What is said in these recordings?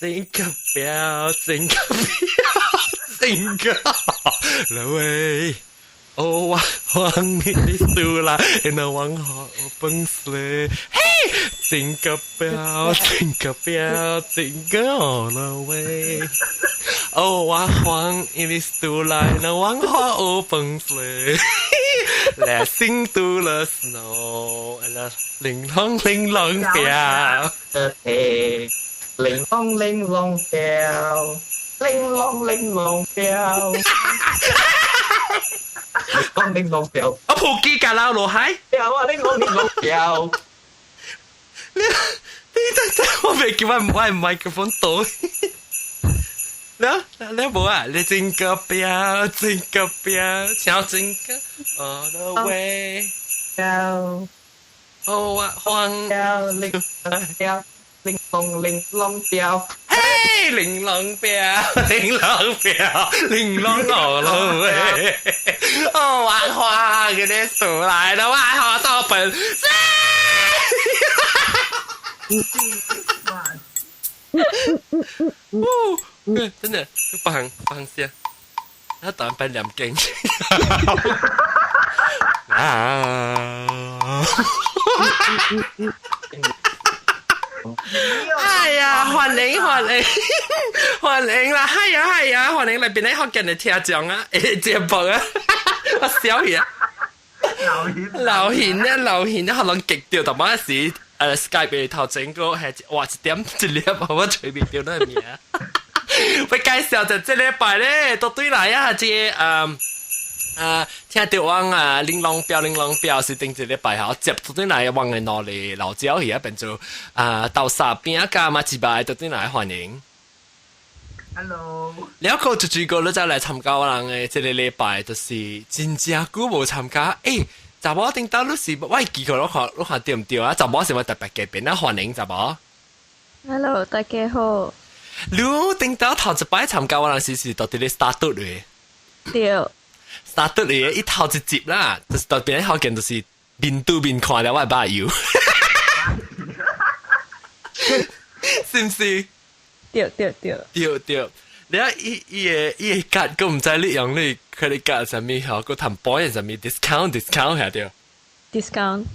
Jingle bell, jingle bell, jingle all the way. Oh, what fun it is to ride in a one-horse open sleigh. Hey, jingle bell, jingle bell, jingle all the way. Oh, what fun it is to ride in a one-horse open sleigh. Dashing through the snow, and the 鈴啷鈴啷鑣。鈴啷鈴啷鑣，鈴啷鈴啷鑣。鈴啷鈴啷鑣。我普吉架撈落海。鑣啊！鈴啷鈴啷鑣。你真真我未叫我我麥克風倒。你你無啊？你 jingle bell jingle bell，唱 jingle all the way。鑣。哦，我慌。鑣鈴鑣。鈴啷鈴啷鑣。嘿，鈴啷鑣，鈴啷鑣，鈴啷 all the way。哦，what fun it is to ride in a one-horse open sleigh。哦，真的，放放下，他突然變念經。啊！哎呀，歡迎歡迎歡迎啦！係啊係啊，歡迎來邊啲福建的聽眾啊，誒節目啊，我笑去啊！留言咧留言咧，可能極掉，同埋時Skype 頭整個係哇一點一粒，我隨便掉那名。我介紹就這禮拜咧，都對來啊，這個聽到我啊，玲瑯表玲瑯表是頂一禮拜吼，接對來往的兩個老椒去啊，變做啊豆沙餅加嘛一擺，都對來歡迎。 Hello。了個就這個你再來參加我人的這個禮拜，就是真正久無參加。欸，查某頂到你是我會記佢，我看你看對唔對啊？查某是我特別嘉賓啊，歡迎查某。 Hello，大家好。你頂到頭一擺參加我人是是到底咧 start 咧？對。 start 咧，一頭一集啦，就是特別好見，就是面對面看了我的目油，是毋是？對對對。對對。你啊，伊伊個伊個卡，閣毋知你用你 credit card 啥物吼，閣談 point 啥物 discount discount 下對。 discount。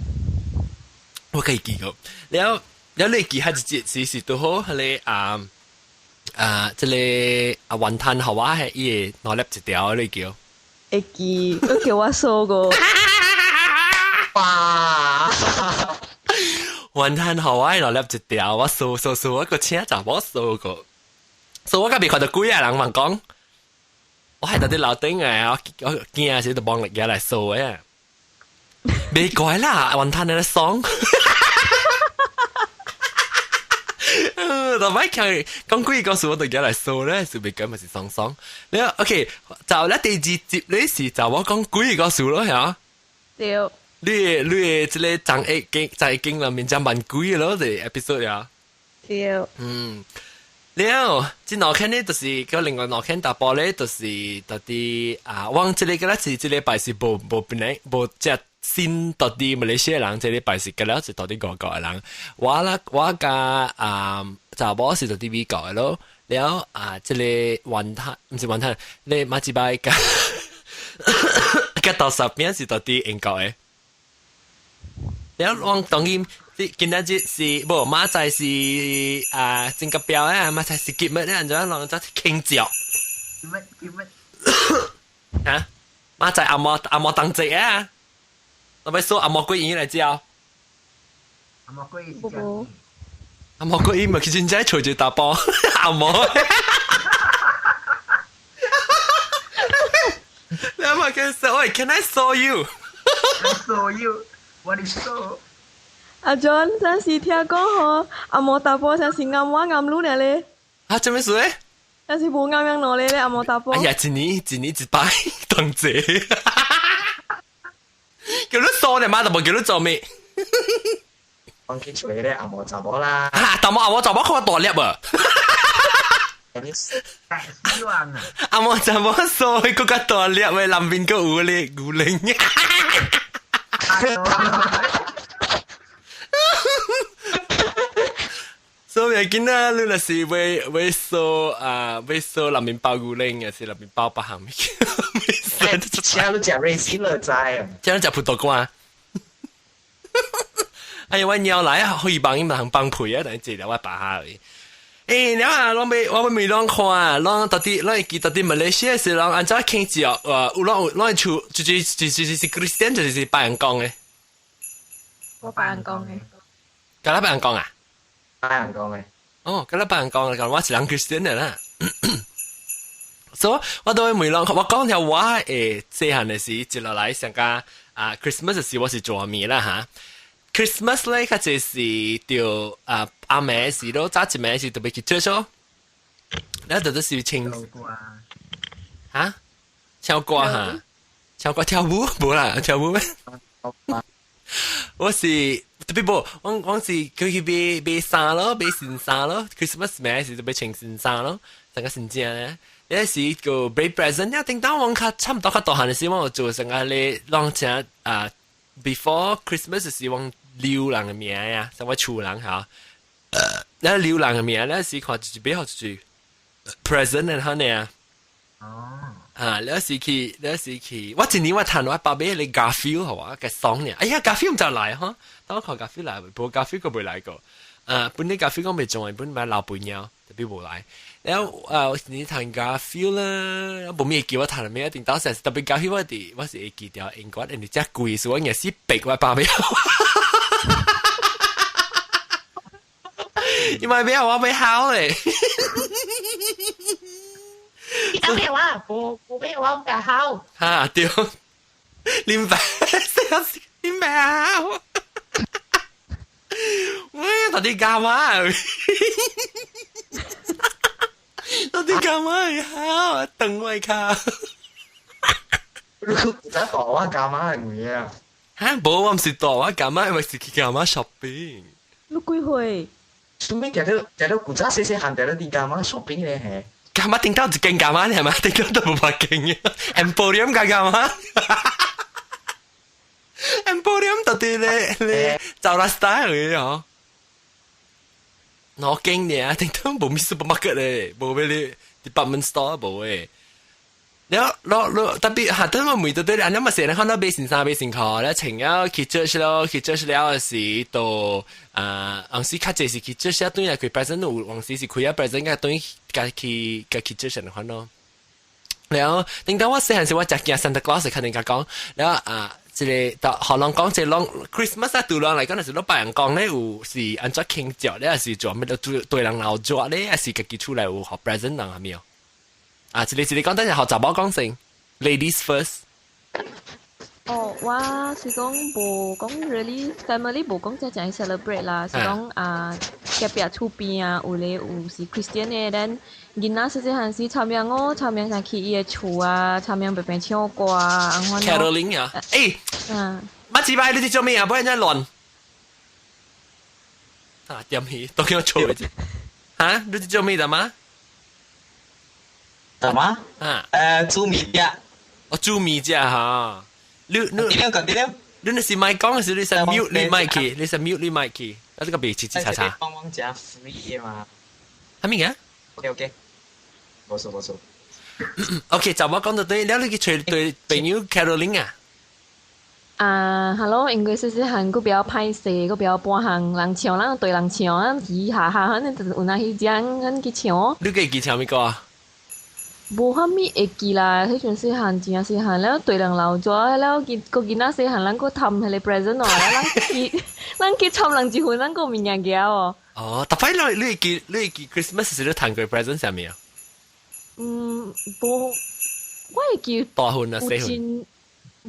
我可以記個，了了你記下一節是是拄好，彼個啊啊，這個啊雲吞予我係伊個兩粒一條，你叫。會記，閣叫我掃過。哇！雲吞予我兩粒一條，我掃掃掃，我閣請查某掃過。所以我較未看到幾個人嘛講，我係佇佇樓頂嘅，我我驚時就幫力嘢來掃嘅。未怪啦，雲吞咧爽。但係講講幾個數我就嘢來掃咧，是未改咪是爽爽。你 OK，就咧第二集你是就我講幾個數咯，嚇？對。你你這個張一經在經裏面講蠻貴咯，這 episode 呀。對。嗯。了，這兩天呢，就是個另外兩天大波咧，就是到底啊，我這個個咧是這禮拜是無無變咧，無只新到底馬來西亞人，這禮拜是個了是到底外國的人。我啦，我佮啊查某是到底美國的咯。了啊，這個雲吞毋是雲吞，你馬一擺佮佮豆沙餅是到底英國的。了，我當然。今仔日是無馬仔是啊，真個表啊，馬仔是結乜咧？人就人就傾腳。結乜結乜？啊，馬仔阿毛阿毛當隻啊！我咪說阿毛鬼魚來教。阿毛鬼魚是阿毛鬼魚咪佢真正隨住大波阿毛。你阿媽叫說喂，Can I saw you？ I saw you. What is so？阿 John，上次聽講吼，阿毛大波上是暗我暗女咧咧。啊，做咩事咧？但是無暗樣攞咧咧，阿毛大波。哎呀，一年一年一擺當這，叫你掃你媽就無叫你做咩？講起出嚟咧，阿毛查某啦。啊，但冇阿毛查某看大粒啊！大希望啊！阿毛查某掃，佢較大粒嘅，南邊閣有咧牛奶。所以囡仔你若是買掃啊，買掃內面包牛奶，還是內面包別項物件？請你食 raisin 就知啊。請你食葡萄乾。哎呀，我鳥來啊，可以幫伊嘛幫配啊，但係這了我爸下而已。欸，了啊，攏欲我欲問攏看，攏到底攏會記到底馬來西亞是攏按怎慶祝？有攏有攏厝，就是 Christian 就是拜人講的。我拜人講的。敢若拜人講啊？拜人講的。哦，敢若拜人講，講我是人 Christian 的啦。所以我都會問攏，我講條我會細漢的時，接落來上個啊 Christmas 時我是做物啦哈。Christmas 咧，較濟是著啊暗暝時咯，早一暝時特別去 church 咯。咱就是唱哈，唱歌哈，唱歌跳舞無啦，跳舞咩？我是特別無，我是佢去買買衫咯，買新衫咯，Christmas 暝時特別穿新衫咯，成個新正咧。有時個買 present 啊，頂當我較差唔多較大漢的時，我做成個咧，攏請啊，before Christmas 時我留人的名呀，像我厝人嚇，咱留人的名，咱時看就是買好就是 present 的哈呢。哦。啊，你時去，你時去，我一年我趁我爸買個 Garfield 好啊，個爽呢。哎呀，Garfield 毋知來哈，當我看 Garfield 來，無 Garfield 閣未來過。啊，本來 Garfield 講未中，本來老肥貓，特別無來。然後啊，我一年趁 Garfield 啦，無咩記我趁咩，一定當時特別 Garfield 我佇我是會記掉英國，因為遮貴，所以我硬是逼我爸買。因為買我欲好咧。你講咩話？無無買我唔好。哈對，林白，林白，喂，到底幹嘛？到底幹嘛？好，等我卡。你唔知我幹嘛係咩啊？哈，無，我毋是帶我幹嘛，我是去幹嘛 shopping。你幾歲？做咩？行到行到古早細細漢，行到你幹嘛 shopping 咧？幹嘛頂到一間幹嘛？係嘛？頂到都無別間嘅，Emporium 加幹嘛？Emporium 到底咧咧走啦 style 嘅哦。我經呢，頂到無咩 supermarket 咧，無咩咧 department store 無誒。了，了了，特別下等我問到對，按呢嘛成日看到買新衫買新褲，了穿了去 church 咯，去 church 了時到啊，往時較濟是去 church 對來開 present 有，往時是開啊 present 個對家去家去 church 的款咯。了，頂到我細漢時我食驚 Santa Claus 肯定甲講，了啊，這個到學人講這個 Christmas 啊，對人來講，就是攏別人講咧，有是按怎慶祝咧，還是做咩對對人鬧熱咧，還是家己厝內有予 present 人係咪哦？啊，一個一個講，等下予查某講先，Ladies first。哦，我是講無講 really family 無講真正 celebrate 啦，是講啊隔壁厝邊啊，有咧有是 Christian 的，咱囡仔細細漢時參與我參與上去伊的厝啊，參與白白唱歌啊，按款咯。 Caroling 啊，欸，嗯，馬子拜你佇做咩啊？不然真亂。啊，點去都叫我錯嘅。哈，你佇做咩的嗎？什麼？啊，煮麵食。哦，煮麵食哈。你你點了講點了？你若是莫講的時，你先 mute 你麥去，你先 mute 你麥去，啊，這個袂吱吱喳喳。幫忙食 free 嘛？啥物嘅？OK OK，無錯無錯。 OK，就我講到對，了你去揣對朋友 Caroline 啊？啊，Hello，因為細細漢閣比較歹勢，閣比較半項人唱，咱對人唱，咱嘻哈哈，反正就是有哪彼種，咱去唱。你會記唱啥物歌啊？無啥物會記啦，彼陣細漢真正細漢，了對人鬧熱，了囡閣囡仔細漢，咱閣貪彼個 present 哦，咱去咱去參人一份，咱閣有物件寄哦。哦，逐擺你你會記 Christmas 時你趁過 present 啥物啊？嗯，無，我會記大份啊，細份。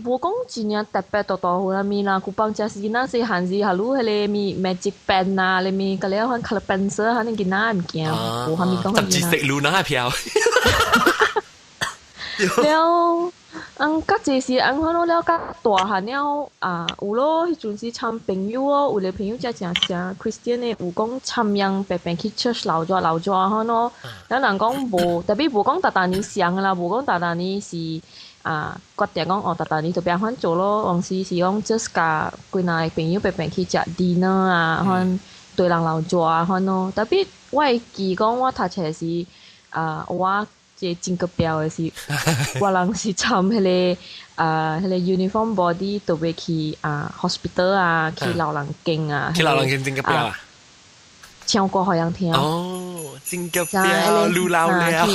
無講真正特別大大份啥物啦，舊放食是囡仔細漢時，下滷彼個物 magic pen 啊，啥物，甲了款 colour pencil，反正囡仔物件，無啥物講。十字色滷哪票？了，嗯，較濟是按款咯，了較大漢了啊，有咯，彼陣時參朋友哦，有個朋友才誠誠 Christian 的，有講參樣白白去 church 鬧熱鬧熱款咯。了人講無，特別無講逐逐年相啦，無講逐逐年是啊決定講哦，逐逐年特別按款做咯。往時是講 just 共幾若個朋友白白去食 dinner 啊，款對人老做啊款咯。Tapi 我會記講我讀冊時啊，我這真個標的是，我人是參彼個啊，彼個 uniform body 特別去啊 hospital 啊，去老人間啊，去老人間真個標啊，唱歌予人聽。哦，真個標，愈老了，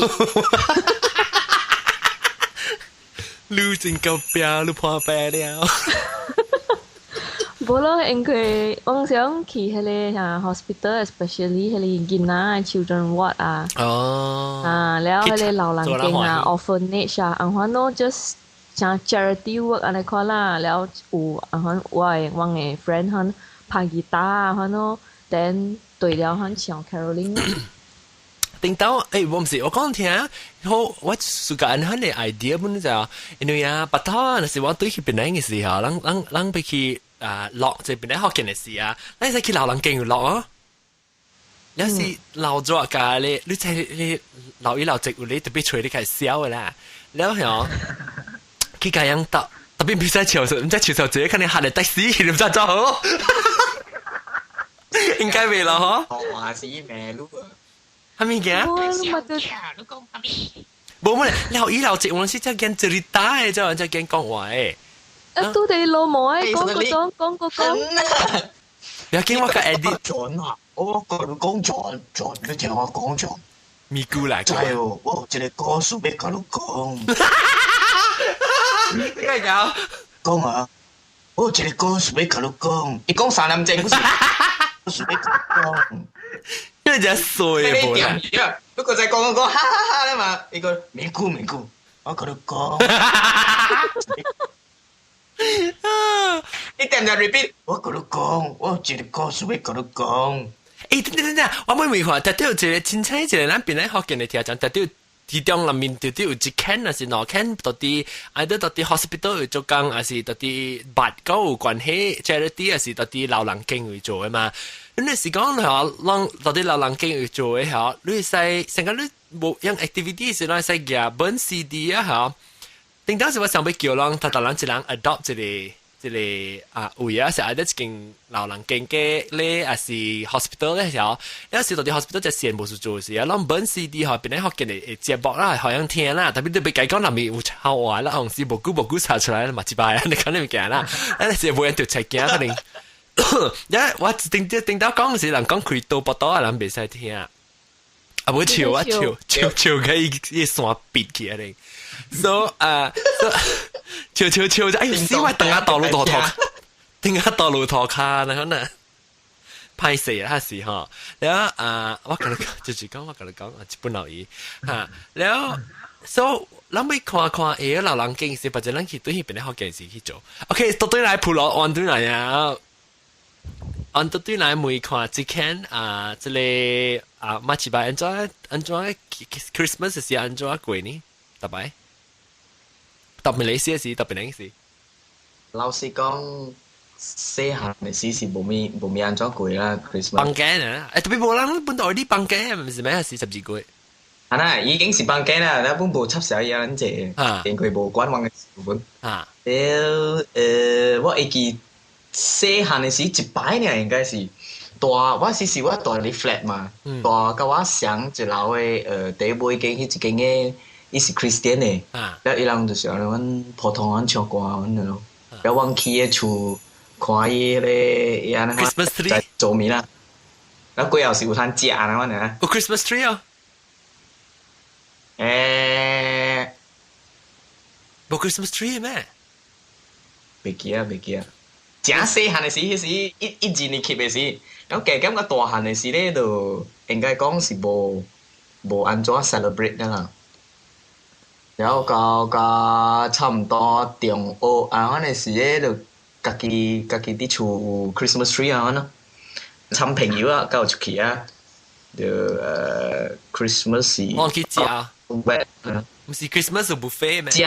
愈真個標，愈破病了。無咯，因為我想去彼個啊 hospital，especially 彼個囡仔 children ward 啊，啊，了彼個老人間啊，orphanage 啊，按款咯，just 像 charity work 按呢款啦，了有按款我的 friend 款拍吉他啊，款咯，then 對了款唱 caroling。頂到，我毋是，我講聽，好，我暑假按款的 idea 本就，因為啊，白頭若是我對去檳城的時候，咱咱咱欲去啊落這檳城福建的時啊，咱使去老人間有落哦。有時老咗家咧，你知你老一老直有你特別吹你開始笑的啦，了後去共人搭，特別比賽笑，毋知笑笑這可能嚇你得死，你毋知做好，應該袂咯嗬。話是咩路啊？啥物件？你講啥物？無無咧，老一老直我是才見這裡打的，才才見講話的。啊，拄佇老母愛講個講講個講。不要緊，我個 edit。準啊！我跟你講準準，你聽我講準。咪咕來。真哦，我有一個故事欲共你講。你個講。講啊！我有一個故事欲共你講。伊講三點鐘不是？故事欲共你講。因為真衰無啦。不過再講講講，哈哈哈啦嘛。伊個咪咕咪咕，我共你講。你點就 repeat？我共你講，我有一個故事欲共你講。等等等等，我問問看，特底有一個凊彩一個咱檳城福建的聽眾，特底其中內面到底有一間，還是兩間，到底啊，到底 hospital 有做工，還是到底捌夠有關係 charity，還是到底老人間有做的嘛？你若是講吼，攏到底老人間有做的吼，你會使成個你無用 activity 時，你會使夾本 CD 啊吼。頂當時我想欲叫人，逐逐人一人 adopt 一個一個啊位啊，是愛佇一間老人間嘅咧，還是 hospital 咧時候，有時到底 hospital 隻線無事做時啊，攏本 CD 吼，變咧福建的節目啦，好像聽啦，特別你欲共伊講內面有好話啦，紅是無久無久查出來嘛一擺啊，你看你物件啦，啊，是無人就切驚可能。呀，我頂頂到講時人講開刀腹肚啊，人袂使聽。啊，無笑我笑笑笑個伊伊線閉起來。So 啊，笑笑笑就哎死我等下道路塗塗，等下道路塗跤，然後呢，歹勢啊是吼。了啊，我共你講，就是講我共你講啊，一本留意哈。了，so 咱欲看看會老人間是，或者咱去對彼邊的福建時去做。OK，倒轉來普羅按轉來啊。按倒轉來問看這間啊，這個啊，馬一擺按怎按怎 Christmas 是按怎過呢？逐擺？特別馬來西亞時，特別哪時？老實講，細漢的時是無物無物按怎過啦，Christmas。放假啊！特別無人本來你放假，毋是咩？是12月。啊那已經是放假啦，咱本無插小伊啊，咱這，因為無管阮的事本。了，我會記細漢的時一擺爾應該是大，我是是我蹛佇 flat 嘛，蹛佮我上一樓的第尾間彼一間的。伊是 Christian 的，了伊人就是按呢阮普通阮唱歌阮咯，了阮去彼厝看伊彼个伊按呢在做物啦，了過後是有通食按呢款爾。有 Christmas tree 哦？無 Christmas tree 咩？袂記啊，袂記啊。誠細漢的時，彼時一一二年級的時，然後加減較大漢的時咧，就應該講是無無按怎 celebrate 啦。然後到到差毋多中學啊，阮的時咧就家己家己佇厝有 Christmas tree 啊，阮咯，參朋友啊，佮有出去啊，就Christmas 是。我去食。毋是 Christmas 有 buffet 咩？食。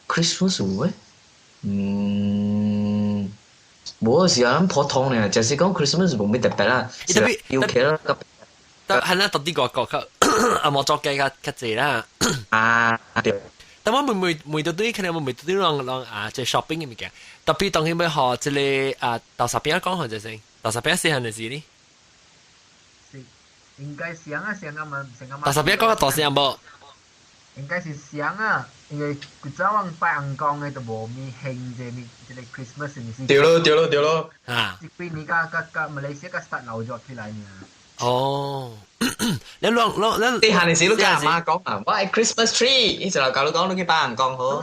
Christmas 有咩？嗯，無是啊，咱普通爾，就是講 Christmas 無咩特別啦，特別尤其啦，但係咧，特啲外國較啊，無作計較較濟啦。啊，對。但我每每每到對，可能我每到對攏攏啊，這 shopping 的物件，特別當佢欲予這个啊，豆沙餅講好就先，大沙餅細漢嘅時呢？是應該聲啊聲啊嘛聲啊嘛。大沙餅講個大聲無？應該是聲啊，因為古早我拜尪公的就無咪興這咪這個 Christmas 是毋是？對咯對咯對咯。啊！這幾年甲甲甲馬來西亞甲 start 流咗起來呢。哦，你攏攏你細漢嘅時你甲阿媽講啊，我愛 Christmas tree，伊就來教你講，你去拜尪公好。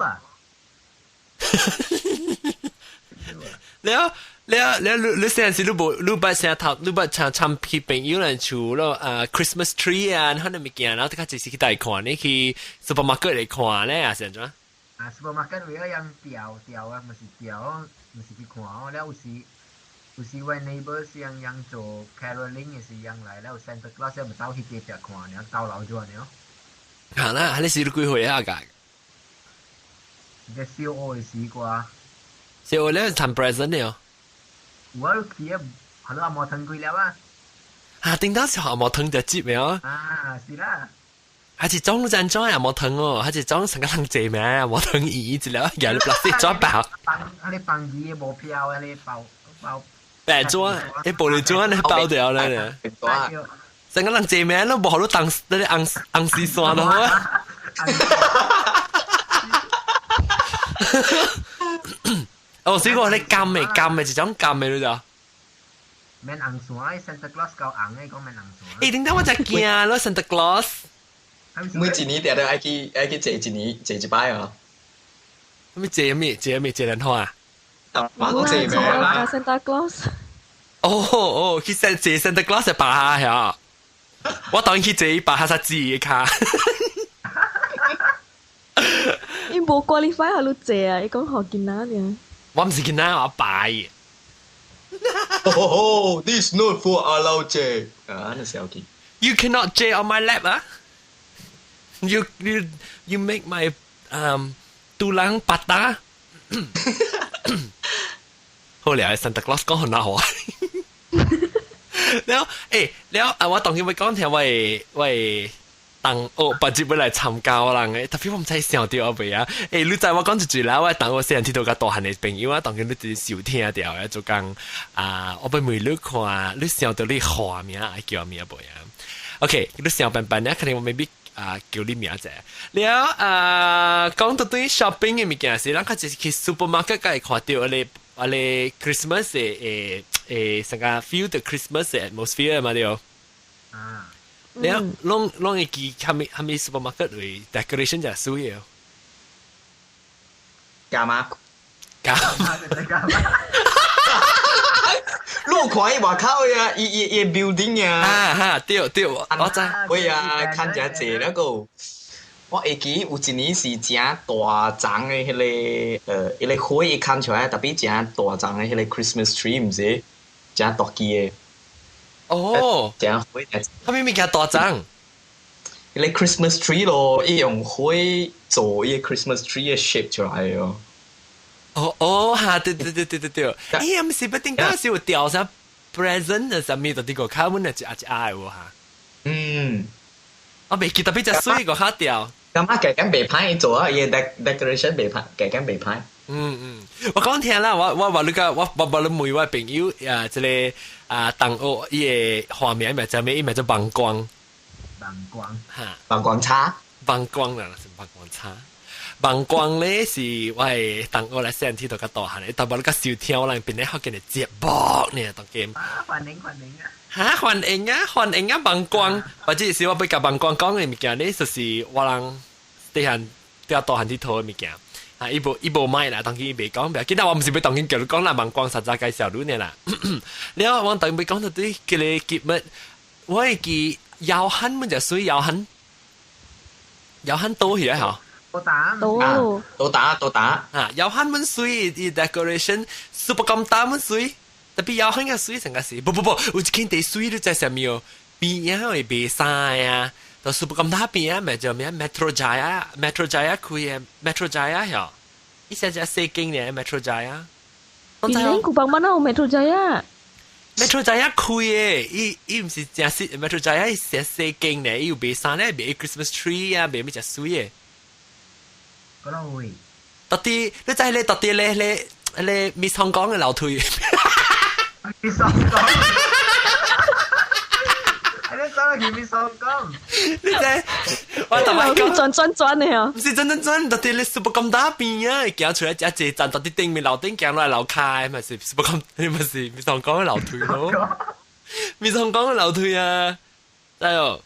了了了，你你細陣時你無你捌成頭，你捌參參去朋友人厝咯，啊 Christmas tree 啊，可能物件，然後較就是去大看，你去 supermarket 來看咧，啊是按怎？啊，supermarket 為咗樣吊吊啊，毋是吊，毋是去看哦，了有時有時我 neighbor 是樣樣做 caroling 嘅是樣來，了 Santa Claus 也咪走去隔壁看，然後到樓咗呢。嚇啦，你時你幾歲啊？個？個小學嘅時啩。小學咧談 present 了。我都去啊，係咯，阿毛藤幾粒啊？啊，頂當時阿毛藤就接未啊？啊，是啦。還是裝真裝阿毛藤哦，還是裝成個人借名阿毛藤椅一粒，又你 plastic 紙包。放，啊你放魚無票啊，你包包。白紙，你玻璃紙你包掉啦你。成個人借名都無好多當那個紅紅絲線咯。哦，所以講你金嘅金嘅一種金嘅你就。免紅線，Santa Claus 夠紅嘅，講免紅線。欸，點解我就驚咯，Santa Claus。每一年定都愛去愛去坐一年坐一擺啊。咩借咩借咩借人花？阿媽講借咩啦？Santa Claus。哦哦，去借 Santa Claus 係把下呀。我當去借把下實字嘅卡。伊無 qualify 予你借啊！伊講予囡仔爾。我毋是囡仔，我爸。哦，this not for allow 借。啊，你小記。 You cannot 借 on my lap 啊！You make my tulang patah。好咧，Santa Claus 講很鬧啊。了，欸，了啊！我當然會講聽我我同學別日要來參加我人嘅，特別我毋知想著未啊！欸，你知我講一句啦，我同學細漢鐵度較大漢的朋友啊，當然你直收聽著嘅，就講啊，我欲問你看，你想著你化名愛叫名無啊？OK，你想辦辦咧，可能我 maybe 啊叫你名者。了啊，講到對 shopping 嘅物件是，咱較就是去 supermarket 才會看著彼個彼個 Christmas 的誒誒，成個 feel the Christmas atmosphere 嘛對。啊。你攏攏會記蝦米蝦米 supermarket 為 decoration 就水嘅。幹嘛？幹嘛？你看伊外口呀，伊伊伊 building 呀。啊哈，對對，我知。喂啊，看真濟那個，我會記有一年是誠大叢的彼個，呃，彼個花伊牽出來，特別誠大叢的彼個 Christmas tree，毋是，誠大支的。哦，誠花。啥物物件大叢？彼個 Christmas tree 咯，伊用花做伊個 Christmas tree 的 shape 出來的哦。哦哦哈，對對對對對對，欸，毋是不頂當時有吊啥 present 的啥物，就佇個卡阮的一阿一阿的喎哈。嗯，我袂記特別隻水個較吊。感覺加減袂歹做啊，伊個 decoration 袂歹，加減袂歹。嗯嗯，我講聽啦，我我話你個，我我我你問我朋友啊，這個啊同學伊個畫面咪就咩？伊咪做曝光。曝光。哈。曝光差。曝光啦，是曝光差。曝光咧是我的同學來細漢鐵度較大漢的，特別你較收聽我人變咧學見的節目呢，當今。啊，歡迎歡迎啊！哈，歡迎啊，歡迎啊！曝光，或者是我欲共曝光講的物件咧，就是我人細漢比較大漢鐵度的物件。啊，伊無伊無買啦，當今伊袂講，袂要緊啦，我毋是欲當今叫你講啦，曝光實在介紹你呢啦。了，我當欲講到對這個節目，我會記姚漢們就屬於姚漢，姚漢倒去啊！多打，多多打多打啊！姚漢們水伊 decoration super 咁大們水，特別姚漢個水成個是，不不不，有一間地水你知啥物哦？邊仔會賣衫啊，到 super 咁大邊仔咪叫咩 Metro Jaya，Metro Jaya 開的 Metro Jaya 曉，伊現在細間呢 Metro Jaya。邊頂古板乜有 Metro Jaya？ Metro Jaya 開的，伊伊毋是誠實 Metro Jaya 伊成細間呢，伊有賣衫咧，賣 Christmas tree 啊，賣咩誠水的。嗰度會。到底你知咧？到底咧咧咧 Miss 香港的樓梯。去米桑講。你走去米桑講。你知我特別講轉轉轉的啊！毋是轉轉轉，到底你 Super Komtar 邊啊？行出來一一站，到底頂面樓頂行落來樓跤，咪是 Super Komtar，你咪是米桑江的樓梯咯？米桑江的樓梯啊，知哦。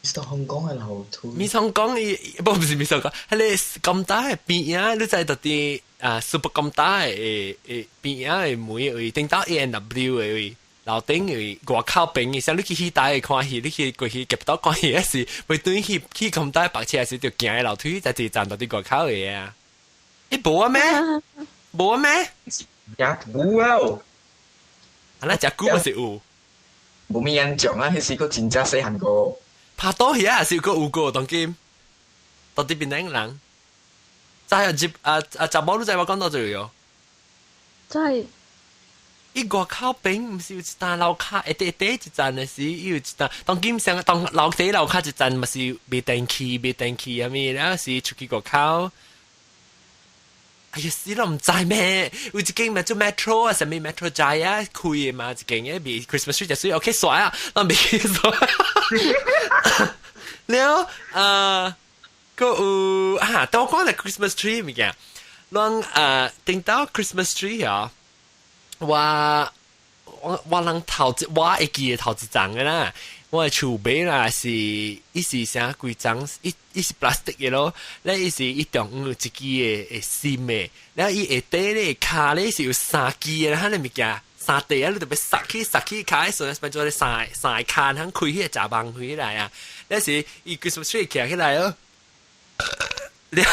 米桑江的樓梯。米桑江伊不毋是米桑江，彼个 Komtar 的邊啊，你知到底啊 Super Komtar 的的邊仔的門位，頂到 A&W 的位。樓頂位外口邊的，像你去戲台看戲，你去過去夾到看戲的時，會轉去去 Komtar 白車時，就行的樓梯在一站到佇外口的啊。欸，無啊咩？無啊咩？呀，有啊！啊，那食久嘛是有。無咩印象啊，彼時閣真正細漢個。拍倒遐也是有閣有個當今，到底邊兩人？知啊，接啊啊，查某你知我講到這個哦？知。伊外口邊毋是有一單樓跤，下底下底一層的時，伊有一單。當今上當樓底樓跤一層嘛是賣電器，賣電器啥物，了是出去外口。哎呀，死咯，毋知咩？有一間咪做 Metro 啊，啥物 Metro Jaya 開的嘛，一間嘅賣 Christmas tree 就水 OK 煞啊，咱未去煞。了啊，閣有啊，當我講的 Christmas tree 物件，咱啊頂到 Christmas tree 啊。我我我人頭一我會記得頭一層的啦，我的厝買啦是伊是啥幾層，伊伊是 plastic 的咯，咧伊是伊中央有一支的的芯的，了伊下底咧跤咧是有三支的，彼个物件三塊啊，你特別塞去塞去跤的時陣，變做咧三三个跤通開彼個閘網開起來啊，咧是伊 Christmas tree 徛起來哦，了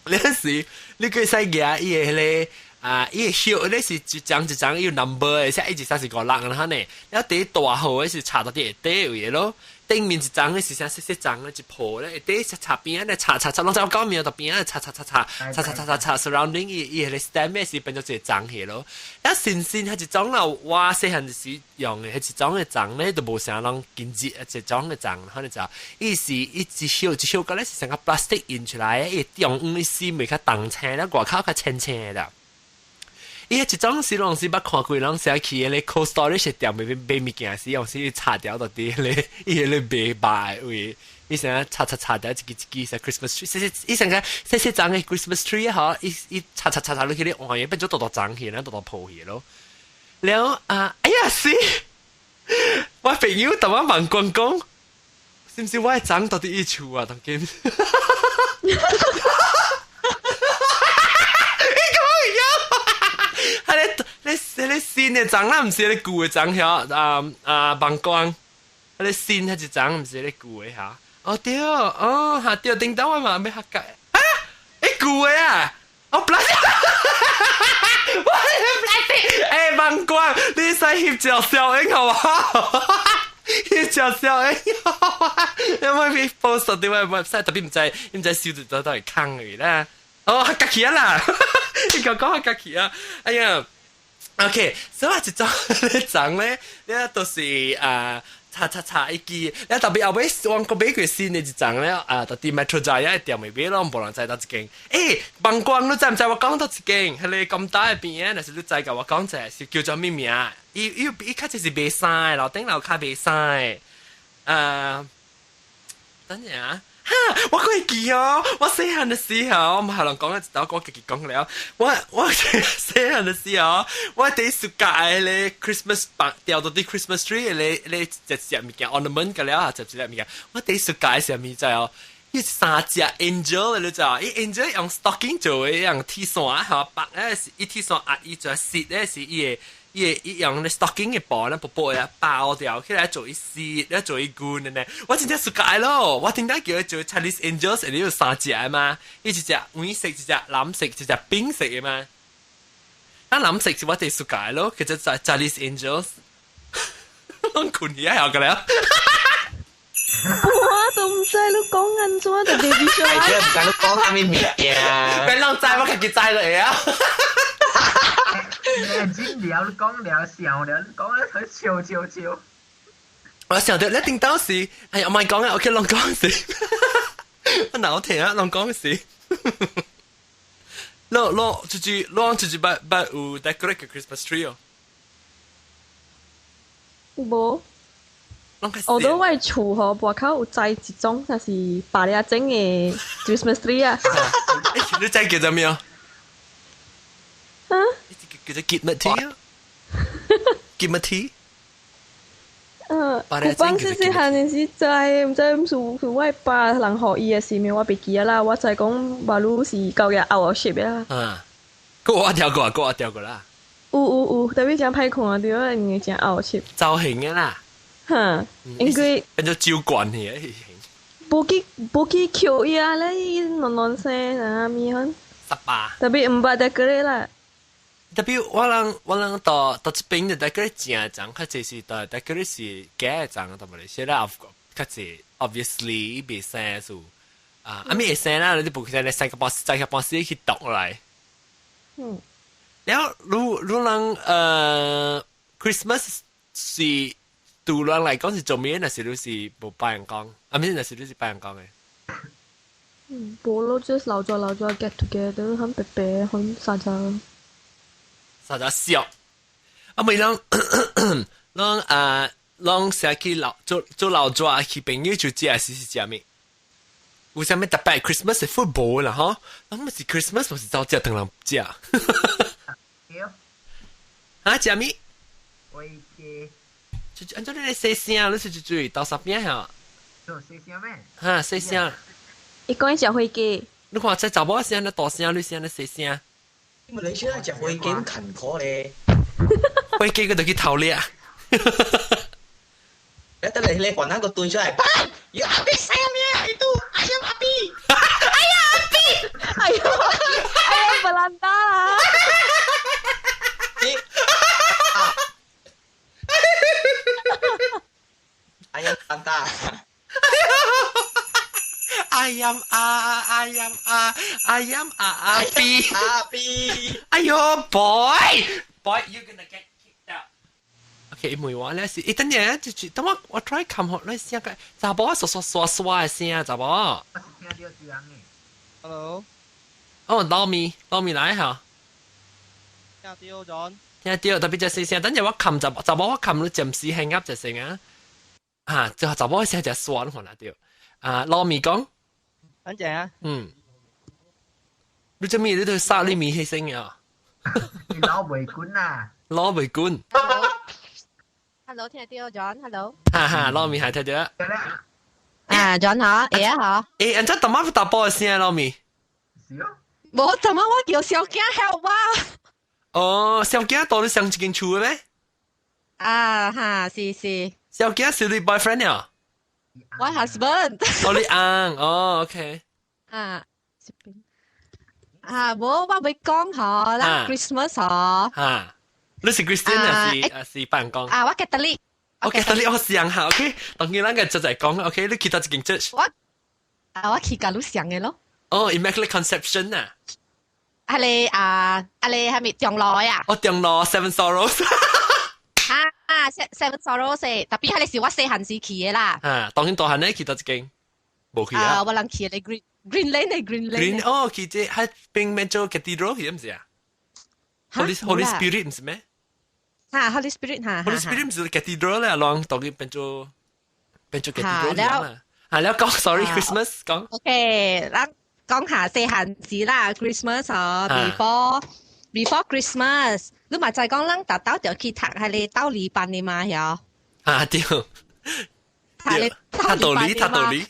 了是你可以使舉伊的彼个。啊，伊個葉咧是一張一張有 number 的，寫一二三四五六安尼。了第大號的是插到佇下底位的咯，頂面一張的是啥細細張的一鋪咧，下底是插邊仔咧插插插，攏知我講名就邊仔插插插插插插插插插 surrounding 伊伊彼个 stem 的是變做一個層去咯。了新新彼一種啦，我細漢時用的彼一種的層咧，都無啥人緊緻，一種的層，可能就伊是一一小一小個咧是成個 plastic 印出來的，伊中央的絲會較重青，了外口較淺青的啦。伊一種是攏是捌看過人寫去彼個 cold storage 店買買物件時，用是插掉到佇彼個伊彼個賣肉的位，伊成日插插插掉一支一支，成 Christmas tree，細細伊成個細細張的 Christmas tree 吼，伊伊插插插插落去咧換變做大大張去，咱大大鋪去咯。了啊，哎呀死！我朋友同我問講講，是毋是我的張到佇伊厝啊？當今。伊講會曉。彼个彼个新的欉啦，毋是彼个舊的欉遐啊啊網光，彼个新彼一欉毋是彼个舊的遐。哦對，哦哈對，頂當我嘛欲學改啊，欸舊的啊，哦 plastic，我 plastic，欸網光，你使翕照相影好無？翕照相影好啊，因為 post 佇我 website 特別毋知，毋知收到倒會空去啦。哦，較起啊啦，你講講較起啊，哎呀。OK，所以一種咧種咧，你都是啊，插插插一支，你特別後尾我閣買過新的一層咧，啊，到佇 Metro Jaya 的店內買咯，無人知佗一間。欸，網光你知毋知我講佗一間？彼个 Komtar 的邊仔，若是你知共我講者是叫做啥物名？伊伊伊較濟是賣衫的，樓頂樓跤賣衫的。啊，等陣啊。哈！我閣會記哦，我細漢的時候，我毋係人講一道，我家己講了。我我細漢的時候，我第暑假咧 Christmas 綁吊到啲 Christmas tree 咧咧一隻物件 ornament 個了啊，一隻物件。我第暑假時候物知哦，伊三隻 angel 你知道？伊 angel 用 stocking 做的，用鐵線吼，白咧是伊鐵線壓伊做實咧是伊個。伊伊用咧 stocking 的布咧，薄薄的包掉起來做一絲，咧做一根的呢。我真正暑假咯，我聽到叫伊做 Charlie's Angels，你有三隻嘛？伊一隻黃色，一隻藍色，一隻冰色的嘛。啊，藍色是我最暑假咯，叫做 Charlie's Angels。攏睏起來個了。我都毋知你講按怎就 baby shower。係唔知你講啥物物件？別人知我家己知就會啊。眼睛了，你講了，笑了，你講了，佢笑笑笑。我想到你頂當時，哎呀，唔係講啊，OK，攏講時，我腦聽啊，攏講時。攞攞就是攞就是捌捌有 decorate 個 Christmas tree 哦。無。我都我厝吼，外口有栽一種，就是白領整的 Christmas tree 啊。你知叫做咩啊？啊？叫做結乜 tea 啊？結乜 tea？嗯，古幫細細漢陣時知，毋知是是我爸人予伊的是咩，我袂記啊啦。我知講馬路是舊嘅後學的啦。嗯，個我聽過，個我聽過啦。有有有，特別真歹看著，因為真後學。造型的啦。哈，因為變做酒館去。無去抾伊啊咧，伊軟軟聲啊咪款。十八。特別毋捌得過啦。特別我人到這邊就大概正張，較濟是大概是假張，但係你寫啦，較濟 obviously 袂生數啊，啊咪會生啦，你不可能三個半三個半時去讀來。然後如人Christmas 是對人來講是做咩？那是你是無拜人講，啊咪那是你是拜人講的。嗯，無咯，就是老早老早 get together，很白白，很啥子。啥子笑？啊，咪人人啊，人成去老做做老早去朋友就食是食咩？有啥物特別 Christmas 是 football 啦，吼？那麼是 Christmas 不是走食當人食？啊，食咩？飛機。就按照你細聲，你是就注意到啥邊嚇？做細聲咩？哈，細聲。伊講伊食飛機。你看這查某聲，那大聲，你聲，那細聲。馬來西亞食飛機咁勤苦咧。飛機佢就去偷掠。你等嚟你雲南個對出嚟，ya api sayangnya itu ayam api。 Ayam api，哎呦，ayam Belanda 啦。你 ayam Belanda。 Ayam a ayam a ayam a api api。哎呦，boy boy you gonna get kicked out。OK，因為我咧是，一等陣就是等我我 try 冚學咧聲個查某刷刷刷刷的聲，查某。我是聽到這樣的。 Hello。哦，老咪老咪來嚇。聽到 John。聽到，特別就細聲，等陣我冚查查某我冚你暫時輕噏就成啊。啊，就查某聲就刷你看啦對。啊，老咪講。等陣啊。嗯。你做咩？你都殺你咪起聲啊？你攞袂管啊？攞袂管。 Hello，聽到 John，Hello。哈哈，老咪係聽到。啊，John 嗬，會啊嗬。誒，人家大媽打波聲，老咪。是哦。無，怎麼我叫小囝 help 我？哦，小囝到你上一間厝嘅咩？啊哈，是是。小囝是你 boyfriend 啊？我 husband。哦，你翁，哦，OK。啊，啊，無，我欲講嗬，咱 Christmas 嗬。哈，你是 Christian 還是辦公？啊，我 Catholic。我 Catholic 我上下，OK。當然咱個就在講，OK。你去到一間 church？我啊，我去佮你相的咯。哦，Immaculate Conception 啊。係你啊，啊你係咪中路啊？哦，中路 Seven Sorrows。啊，Seven Sorrows，特別係你是我細漢時去的啦。啊，當然大漢咧去到一間，無去啊。啊，我人去的 Green Lane 的 Green Lane。 Green 哦，去這喺邊邊做 Cathedral 去唔是啊？Holy Spirit 唔是咩？嚇，Holy Spirit 嚇。 Holy Spirit 唔是 Cathedral 咧，啷當然變做 Cathedral 啊。啊，你講 sorry Christmas 講。 OK，咱講下細漢時啦，Christmas 哦，before Christmas，你嘛知講咱逐兜就去讀彼个道理班的嘛，曉？啊對。讀個讀道理，讀道理。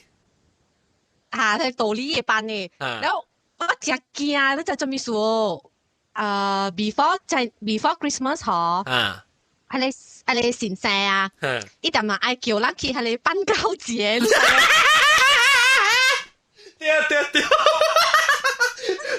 啊，係道理的班的。然後我真驚，你知做咩事？before 在 before Christmas 嗬。啊。彼個先生啊，伊踮嘛愛叫咱去彼个辦告節。對對對。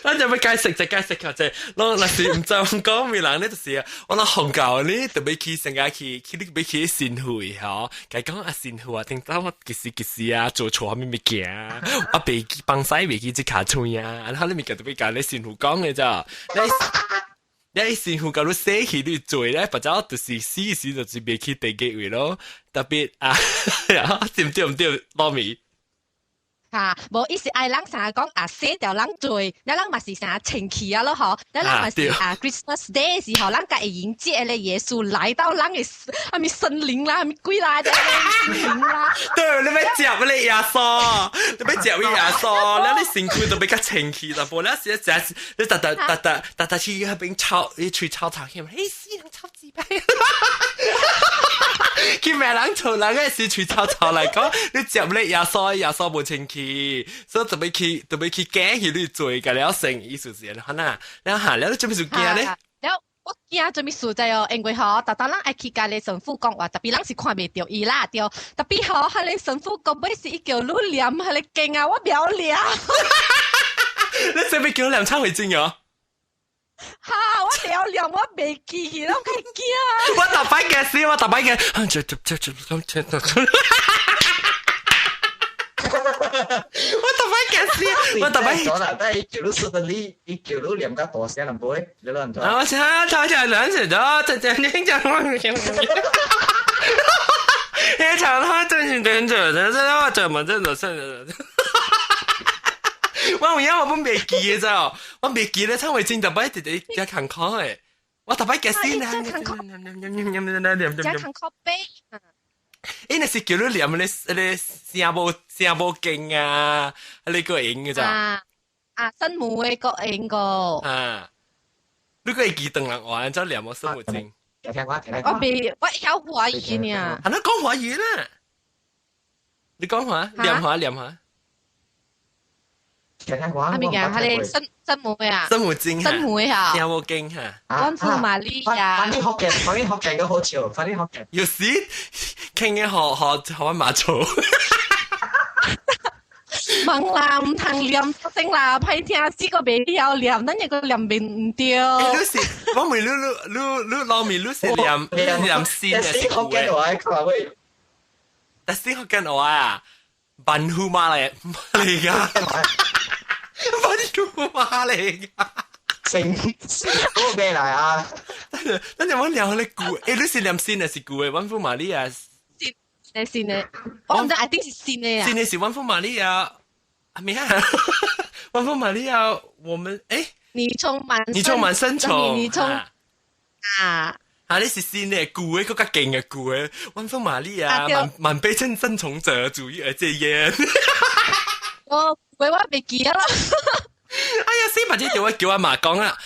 咱就欲解釋就解釋下啫，攏若是毋知講咩人咧，就是我攏紅教你特別去成日去去你欲去神父吼，共講啊神父啊，頂當我幾時幾時啊做錯啥物物件，啊袂記放屎袂記這尻喙啊，然後你物件特別共你神父講的咋，你神父共你洗去你做咧，或者就是死時就是袂去地獄位咯，特別啊，對毋對毋對，媽咪？嚇，無伊是愛人成日講啊，洗掉人罪，了人嘛是成日清氣啊咯嗬，了人嘛是啊 Christmas Day 時候，人家會迎接咧耶穌來到人的啊咪森林啦，咪鬼啦，啲森林啦。對，你欲接你耶穌，你欲接耶穌，了你身軀都欲較清氣啦，無了是食你特特特特特特去彼邊臭，你喙臭臭去，嘿死人臭雞巴！去罵人厝人個是喙臭臭來講，你接你耶穌，耶穌無清氣，所以特別去特別去驚去你罪個了成意思是按呢，了下了你做咩事驚咧？了我驚做咩事在哦？因為嗬，逐逐人愛去共你神父講話，特別人是看袂著伊啦，對。特別嗬，彼个神父講尾是伊叫你念彼个經啊，我袂曉念。你使欲叫念懺悔經哦？哈！我袂曉念，我袂記去，我較驚。我逐擺嘅死，我逐擺嘅。我逐擺嘅死，我逐擺。咗啦，但係叫你說的你，伊叫你念較大聲淡薄咧，你攏毋知。我聽，聽聽兩次咗，聽聽聽講。你講他真是真真真真，我怎麼真的是？我有影我本袂記的咋，我袂記咧，懺悔經逐擺直直加坎坷的，我逐擺嘅死咧。加坎坷，加坎坷背。伊若是叫你念咧咧聖母聖母經啊，你閣會用的咋？啊啊，聖母的閣會用個。啊，你閣會記唐人話，怎念我聖母經？我袂，我曉華語呢。啊，你講華語啦？你講話，念下念下。啊物件，彼个聖聖母啊，聖母經，聖母嚇，聖母經嚇，萬福瑪利亞。反正福建，反正福建都好笑，反正福建。有時傾嘅學學學阮媽做。忙啦，毋通念聲啦，歹聽死個袂曉念，咱一個念袂毋對。你是我問你你你你老咪你是念念新的是舊的？但是福建話啊，萬福馬來馬來亞。萬福馬來亞。成嗰個咩嚟啊？等陣我念你舊，欸，你是念新的是舊的？萬福瑪利亞。新的新的，我毋知，一定是新的啊。新的是萬福瑪利亞，啊咩啊？萬福瑪利亞，我們欸，你充滿，你充滿聖寵，你充啊啊！你是新的舊的，閣較勁的舊的，萬福瑪利亞，萬萬悲稱聖寵者，主義而戒煙。我我袂記得啦。哎呀，死物這條我叫阿媽講啊，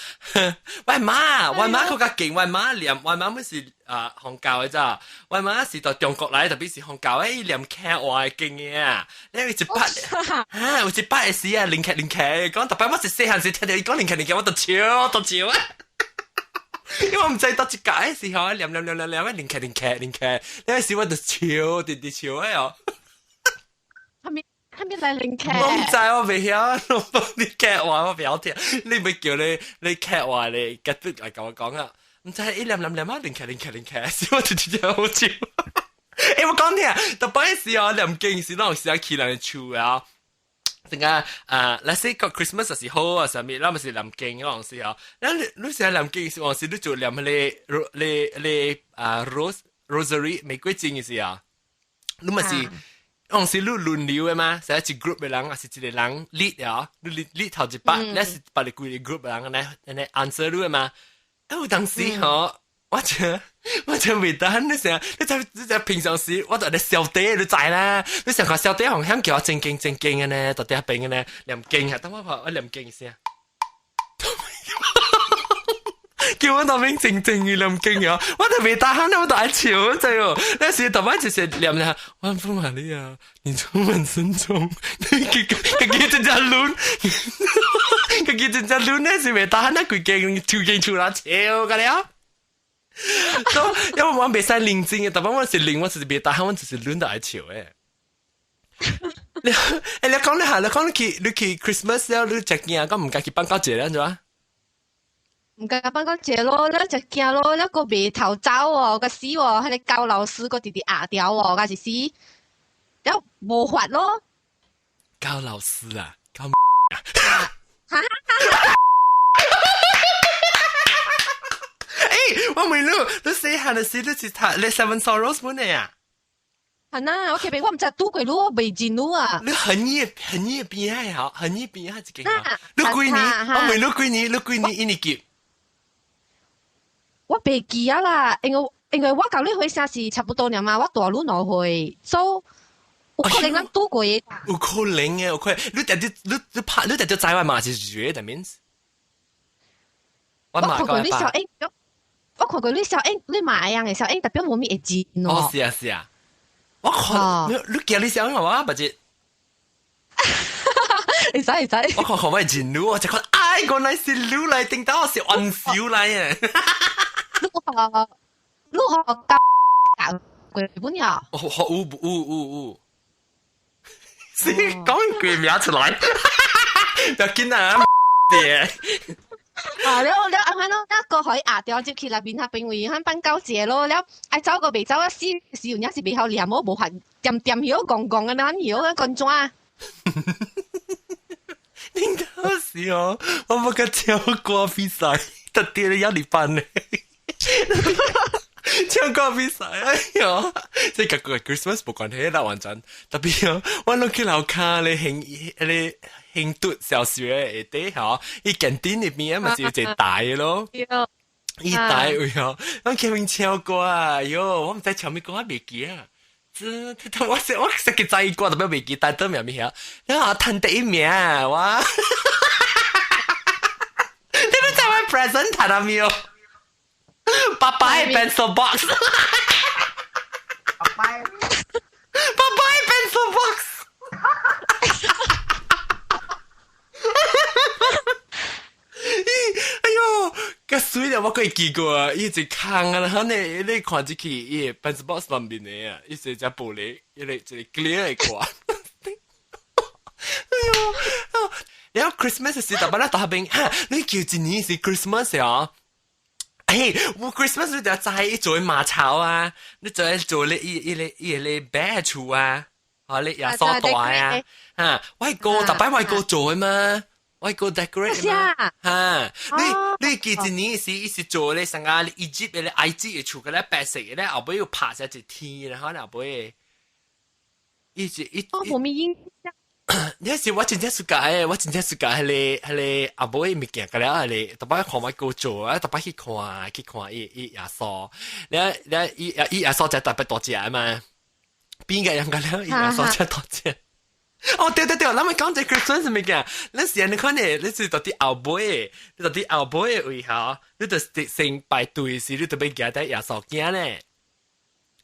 我媽，我媽閣較勁，我媽念，我媽本是啊韓教的咋，我媽是到中國來，特別是韓教的，伊念客話的經的啊，你有一擺，啊有一擺的時啊，靈劇靈劇，講特別我是細漢時聽著伊講靈劇靈劇，我就笑就笑啊，因為我毋知倒一屆的時候，念念念念念，靈劇靈劇靈劇，那時我就笑，直直笑的哦。係咪來靈劇？我毋知，我袂曉，我你劇話我袂曉聽，你袂叫你你劇話你繼續來共我講啊？毋知伊念念念啊，靈劇靈劇靈劇，是我就直接好笑。欸，我講聽，逐擺時哦，念經時攏有時去人的厝啊。陣間啊，let's say 個 Christmas 是好啊，啥物，咱咪是念經嗰陣時哦。咱你你時念經時，往時你就念彼個你你啊 rose rosary 玫瑰經的時啊，你咪是。往時你輪流的嘛，是一 group 的人，還是一個人 lead 啊？你 lead lead 頭一擺，你是別個規個 group 的人按呢按呢 answer 你的嘛？啊，有當時吼，我就我就袂當你成，你知你知平常時我就咧小弟你知啦，你上個小弟紅險叫我正經正經的呢，到底邊的呢，念經啊，等我我念經先。叫我當面靜靜嘅念經啊！我就袂得閒，我就愛笑知哦。那時逐擺就是念下萬福瑪利亞，你充滿聖寵，你家己真正亂，家己真正亂呢是袂得閒，那規間厝間厝啦笑個了。因為我袂使認真嘅，逐擺我是認，我就是袂得閒，我就是亂到愛笑的。你欸，你講你下，你講你去你去 Christmas 了，你食驚講毋敢去放狗節了，怎啊？毋敢放狗節咯，你食驚咯，你閣袂逃走哦，個死哦，彼个教老師閣直直壓掉哦，敢是死，了無法咯。教老師啊，教啊！哈哈哈！欸，我問你，你細漢的時你是讀你 Seven Sorrows 本的啊？係呐，我特別我毋知拄過路，我袂認路啊。你很熱很熱邊係好，很熱邊係一間啊。你幾年？我問你幾年？你幾年一年級？我袂記啊啦，因為我佮你歲數是差不多爾嘛，我大你2歲，所以有可能咱拄過的。有可能嘅，有可能。你特別你拍你特別知我嘛是絕的 means。我看過你小英，我看過你小英，你嘛一樣嘅小英，特別無咪會認哦。是啊是啊，我看你你叫你小英話，不是？會使會使。我看看我認你，我就看，哎，原來是你來，頂到是玩笑來嘅。你學你學教教過本呀？學有有有有，是講句名出來，就見啊！啊！了了，按怎咯？那個可以壓掉入去內面那邊位，咱放狗節咯。了愛走個袂走啊？死死有影是袂曉念，我無法點點曉戇戇的那曉啊，干怎？恁到時哦，我無甲唱歌比賽，特別咧壓力班咧。唱歌比賽，哎喲，這個 Christmas 無關係啦，完全。特別哦，我攏去樓跤咧，興咧興嘟小學下底吼，伊近頂入邊啊嘛是有一個台咯。伊台位哦，我聽因唱歌啊，喲，我毋知唱咩歌，我袂記啊。這我識我識個知歌，特別袂記，但都名咩曉。然後彈第一名哇！你們知我 present 彈啊沒有？爸爸的 pencil box，爸爸，爸爸的 pencil box。哎喲，個水了，我閣會記過啊！伊一空啊，可能你看入去，伊 pencil box 內面的啊，伊是一隻玻璃，一個一個 clear 的看。哎喲，然後 Christmas 時，特別咱大邊，哈，你叫一年是 Christmas 啊？嘿，我 Christmas 你就知伊做馬槽啊，你做做咧伊伊咧伊咧白厝啊，啊你耶穌大啊，哈，我哥特別我哥做的嘛，我哥 decorate 嘛，哈，你記一年是伊是做咧上個埃及的咧埃及的厝個咧白色的咧，後尾又拍成一天，然後後尾，伊是伊，我無咪印象。你是我真正暑假的，我真正暑假彼個彼個阿母的物件，個了彼個，逐擺看我哥做啊，逐擺去看去看伊伊耶穌，你你伊伊耶穌才特別大隻嘛，邊個人個了伊耶穌才大隻？哦對對對，咱們講這 Christmas 物件，你是按呢款的，你是到佇後尾，你到佇後尾的位吼，你就先排隊時，你就欲舉佇耶穌囝咧。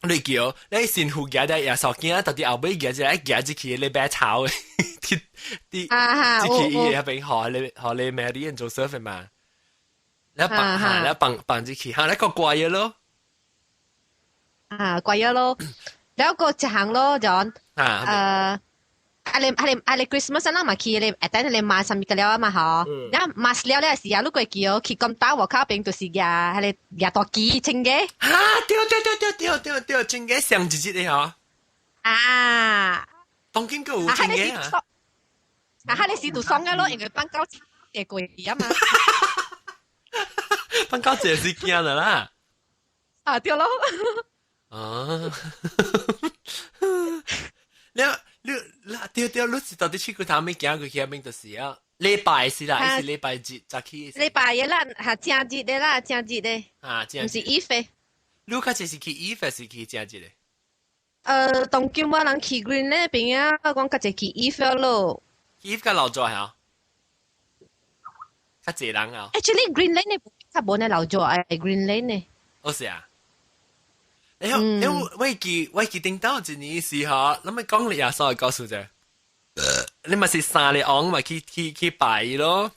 你叫你神父舉佇耶穌囝，到佇後尾舉一個舉入去咧馬槽的，佇佇入去伊彼邊，予予你 Mary and Joseph 嘛，你放哈，你放放入去，哈，你個怪嘢咯，啊，怪嘢咯，แล้ว個一項咯，就啊，啊你啊你啊你 Christmas 咱嘛去你，等你馬上物個了嘛吼，然後馬了了時啊，你過記哦，去咁大外口邊就是舉彼个舉大旗穿个。啊，對對對對對對對，穿个上一日的吼。啊。當今閣有穿个啊。啊，彼个時就爽啊咯，因為放狗節過去啊嘛。放狗節是驚的啦。啊，對咯。啊。你你對對，你是到底去過頭尾行過去遐邊就是啊，禮拜是啦，是禮拜日早起。禮拜日啦，哈正日的啦，正日的。啊，正日。毋是 Eve。你較濟是去 Eve 還是去正日的？當今我人去 Green 那邊啊，我講較濟去 Eve 咯。 Eve 較鬧熱嚇，較濟人啊。 Actually Greenland 呢，較無呢鬧熱，哎，Greenland 呢。哦是啊。你你我記我記頂到一年時吼，咱們講你耶穌的故事者，你嘛是三个王嘛去去去拜咯，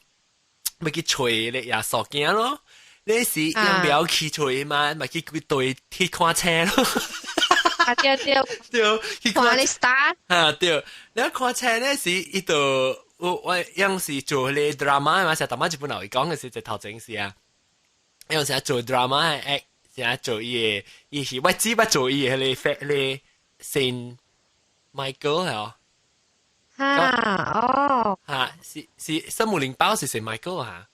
咪去揣咧耶穌囝咯，你是用表去揣嘛，咪去對去看車咯。啊對對對，去看你 star。啊對，你看車咧是伊就我我樣是做咧 drama 嘛，成日頭一本來講的是一頭前是啊，樣是做 drama 的 act。成做伊個，伊是我只捌做伊個彼個彼個聖 Michael 係哦。哈哦。哈是是聖母靈寶是聖 Michael 哈。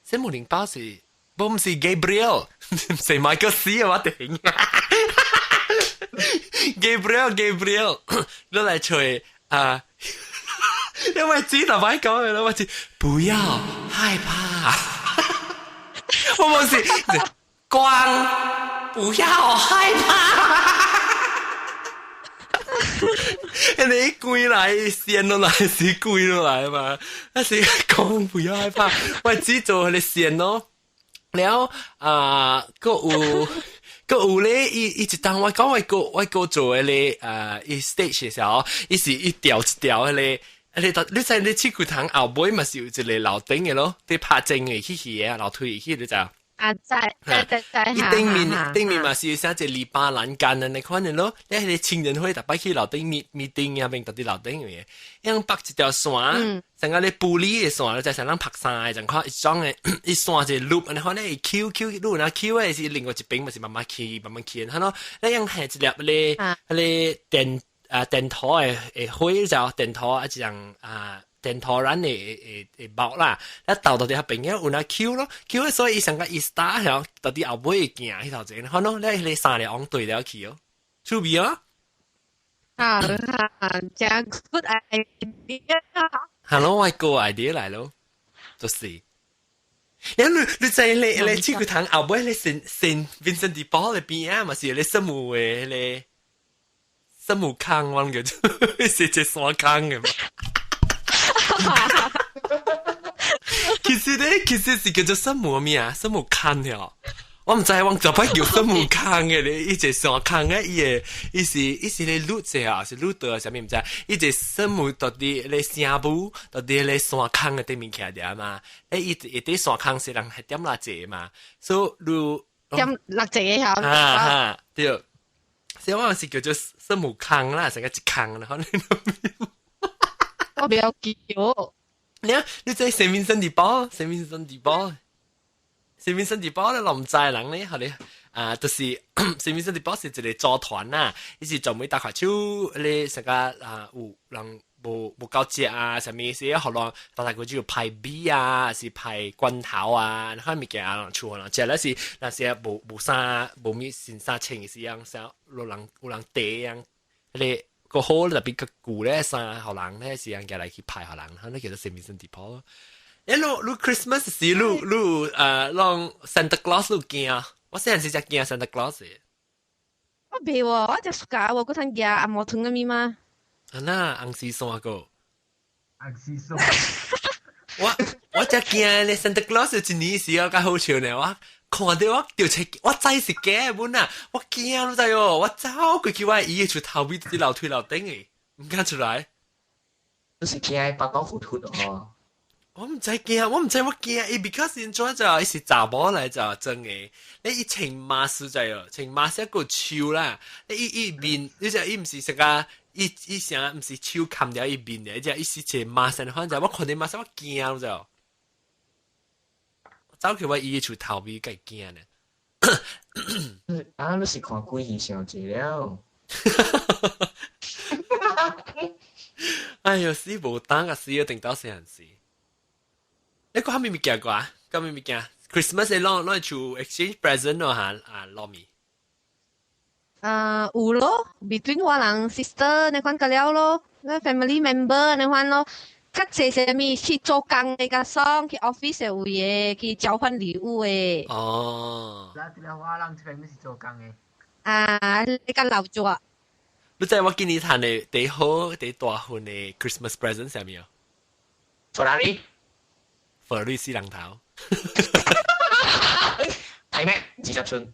聖母靈寶是，無毋是 Gabriel，聖 Michael 死啊我頂。Gabriel Gabriel，你來揣啊，因為知就擺講嘅啦，我知不要害怕，我冇事，光不要害怕。人哋跪來線落來是跪落來嘛，啊是講不要害怕，我只做佢哋線咯。了啊，閣有咧，伊一當我講我哥做迄個啊，伊 stage 嘅時候，伊是一條一條迄個，你知你試過堂後尾嘛是有一個樓頂嘅咯，佇拍正嘅去去嘅樓梯去你知啊？啊，在在在在，伊頂面嘛是有寫一個籬笆欄杆啊，你看見咯？你迄個情人會逐擺去樓頂 meeting 啊，邊到佇樓頂嘅，樣綁一條線，成個咧玻璃的線，就成人拍衫的，就看一種的，伊線一個 loop，你看咧 Q Q，你有哪 Q 的是另外一邊，嘛是慢慢起，慢慢起，看咯，你樣係一粒咧，彼个電啊電頭的火就電頭啊，一樣啊。電頭人的帽啦，一斗到底遐邊有哪 Q 咯，Q 所以伊上個伊 start 曉到底後尾會行彼頭前，看咯，你彼个三個往對了去哦，趣味啊！啊啊，真 good idea。 Hello，我個 idea 來咯，就是。你知你試過堂後尾你聖 Vincent de Paul 的邊啊，嘛是你聖母的彼个聖母坑，我叫做是一個山坑的嘛。其實咧，其實是叫做聖母咩啊？聖母坑了。我毋知，我就擺叫聖母坑嘅咧，伊一個山坑嘅，伊個伊是咧路者啊，是路德啥物毋知？伊個聖母到佇咧聖母，到佇咧山坑嘅頂面徛著嘛。欸，伊佇山坑是人係點蠟燭嘛，所以你點蠟燭嘅曉。哈哈，對。所以我是叫做聖母坑啦，成個一坑啦，可能。我比較叫。你啊，你知聖民聖地堡，聖民聖地堡，聖民聖地堡咧，我毋知人咧，予你啊，就是聖民聖地堡是一個組團啦，伊是專門打塊手，咧成個啊有人無夠食啊，啥物是予人大大個就派米啊，是派罐頭啊，那款物件啊，厝人食咧是若是無啥無物新衫穿是樣，啥有人地樣，彼个。個好特別個舊咧衫，予人咧是人家來去派予人，那叫做聖民聖地堡。欸，你 Christmas 時你攏 Santa Claus 你驚？我細漢時才驚 Santa Claus 的。我袂喎，我只暑假我嗰陣驚紅毛糖嘅物嗎？啊那紅絲線個。紅絲線。我才驚咧 Santa Claus 一年時我較好笑呢，我看到我就出，我知是假的本啊，我驚你知哦，我走過去我伊的厝頭尾佇樓梯樓頂的，毋敢出來。你是驚白講糊塗哦？我毋知驚，我毋知我驚，伊 because 因怎就伊是查某來就真的，你伊穿 mask 知哦，穿 mask 個手啦，你伊面，你知伊毋是啥個，伊啥毋是手冚掉伊面的，伊只伊是一個 mask，反正我看見 mask 我驚，你知哦。走去我伊的厝頭尾，會驚呢。啊，你是看鬼戲傷濟了。哎喲，死無膽啊！死一定到細漢時。你講啥物物件過啊？講啥物件？Christmas 攏厝 exchange present 咯嚇啊，攞米。啊，有咯，between 我人 sister 那款個了咯，那 family member 那款咯。較濟啥物去做工的較爽，去 office 的有的去交換禮物的。哦。那這個我人這邊是做工的。啊，你較老咗。你知我今年趁的第好第大份的 Christmas present 啥物哦？Ferrari。 Ferrari 死人頭。係咩？20寸。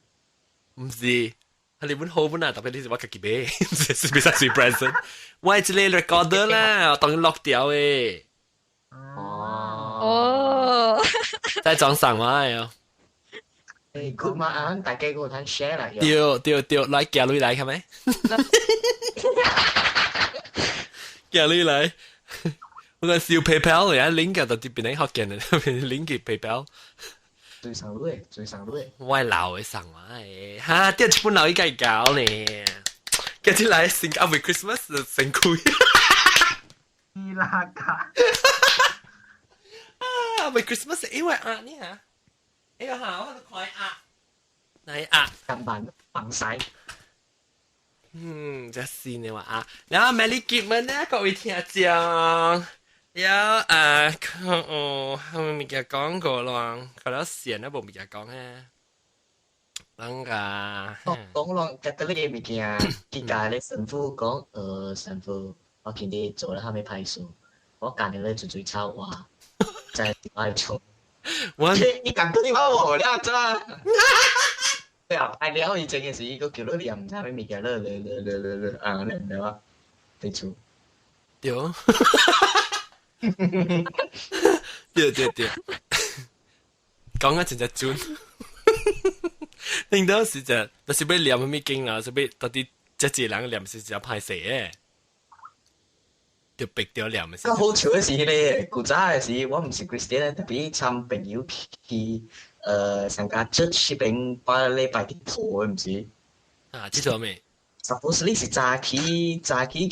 毋是。係你本好本啊，特別你是我家己買，是唔是算 present？我係一個 recorder 啦，當然落掉的。哦。哦。在裝上嘛喲。誒，good 嘛啊，大家個通 share 啦。對對對，來寄鐳來，係咪？寄鐳來，我個燒 PayPal 嚟啊，link 到啲邊個學見嘅，link PayPal。最上鐳，最上鐳。我老的送我的，哈，啲一本老伊家搞呢，跟住來先阿未 Christmas 就成虧。伊拉卡。啊，未 Christmas 因為啊，你嚇，哎呀嚇，我都看啊，嚟啊，近排崩晒。嗯，這是呢話啊。然後 Merry Christmas 呢，各位聽眾，有啊，哦，係咪物件講過咯？佢有線都無物件講啊。啷個？講落覺得呢個物件，結界咧神父講，神父，我見你做了蝦米歹事，我教你咧做做臭話，就係愛做。我你講嗰啲話無了咋？對啊，愛了以前嘅時，個叫你念唔知咩物件，咧咧咧咧咧咧啊，你唔知啊？對厝。對。對對對，講得真正準。領導是只，就是欲念啥物經啦，是欲到底這一個人念是真歹勢的，就逼掉念的。較好笑的是彼個古早的時，我毋是 Christian，特別參朋友去參加 church 彼邊拜禮拜佚佗的，毋是？啊，佚佗咩？Supposedly 是早起去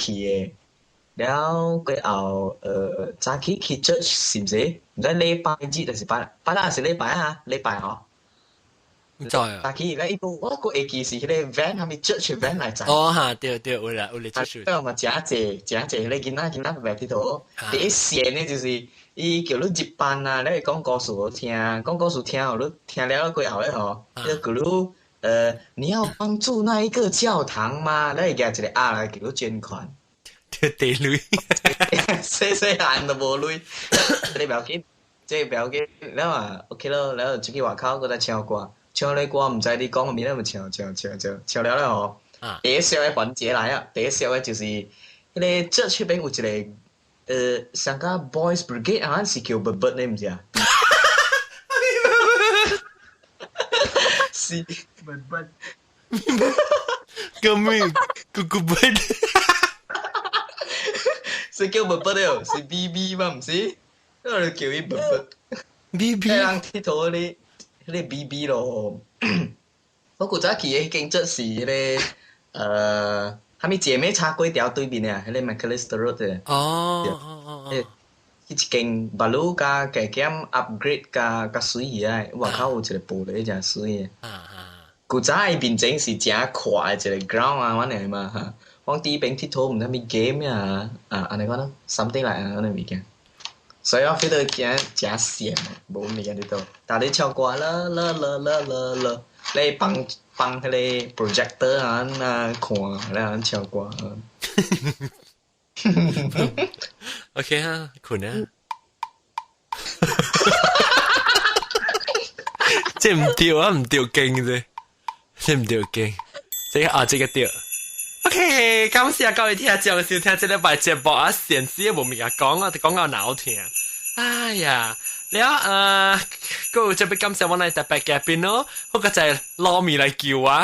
的，了過後早起去 church 是毋是？毋知禮拜日還是拜拜六還是禮拜啊？禮拜吼。毋知啊。早起咧，伊個我閣會記是彼個 van 啥物 church van 來載。哦哈，對對，有啦有咧 church。對嘛，誠濟誠濟彼個囡仔囡仔袂佚佗。第一線的就是伊叫你入班啊，你講故事予聽，講故事聽予你聽了過後咧吼，伊叫你你要幫助那一個教堂嗎？你會舉一個鴨來叫你捐款。對地鐳。細細漢都無鐳，這個不要緊，這個不要緊，了啊，OK 咯，了出去外口閣再唱歌。唱咧歌，毋知你講啥物，咧咪唱唱唱唱唱了了吼。第一笑的環節來啊！第一笑的就是彼個這出邊有一個上個 Boys Brigade 啊，是叫笨笨的，毋是啊？是笨笨。叫咩？咕咕笨。是叫笨笨的哦，是 B B 嘛，毋是？我就叫伊笨笨。 B B。彼人佚佗咧。彼個 B B 咯，我古早去的彼間這是彼個啥物姐妹茶粿條對面啊，彼個 Macalister Road 的。哦哦哦哦。彼一間馬路加加減 upgrade 加較媠起來，外口有一個玻璃誠媠的。啊啊！古早伊面前是誠闊的一個 ground 啊，阮個嘛哈。往佇彼邊佚佗毋知啥物 game 啊，啊，按呢講咯，something like 按呢物件。所以我 feel 到驚誠羨，無物件佇倒，逐日唱歌啦啦啦啦啦啦，咧放放彼個 projector 啊，啊看，咧唱歌。 OK 啊，睏啊。這毋對啊，毋對勁啫，這毋對勁，這個啊，這個對。OK，感謝各位聽眾收聽這禮拜節目啊，閒時無物件講啊，就講到腦疼。哎呀，了閣有這欲感謝阮的特別嘉賓咯，我閣再撈麵來救啊。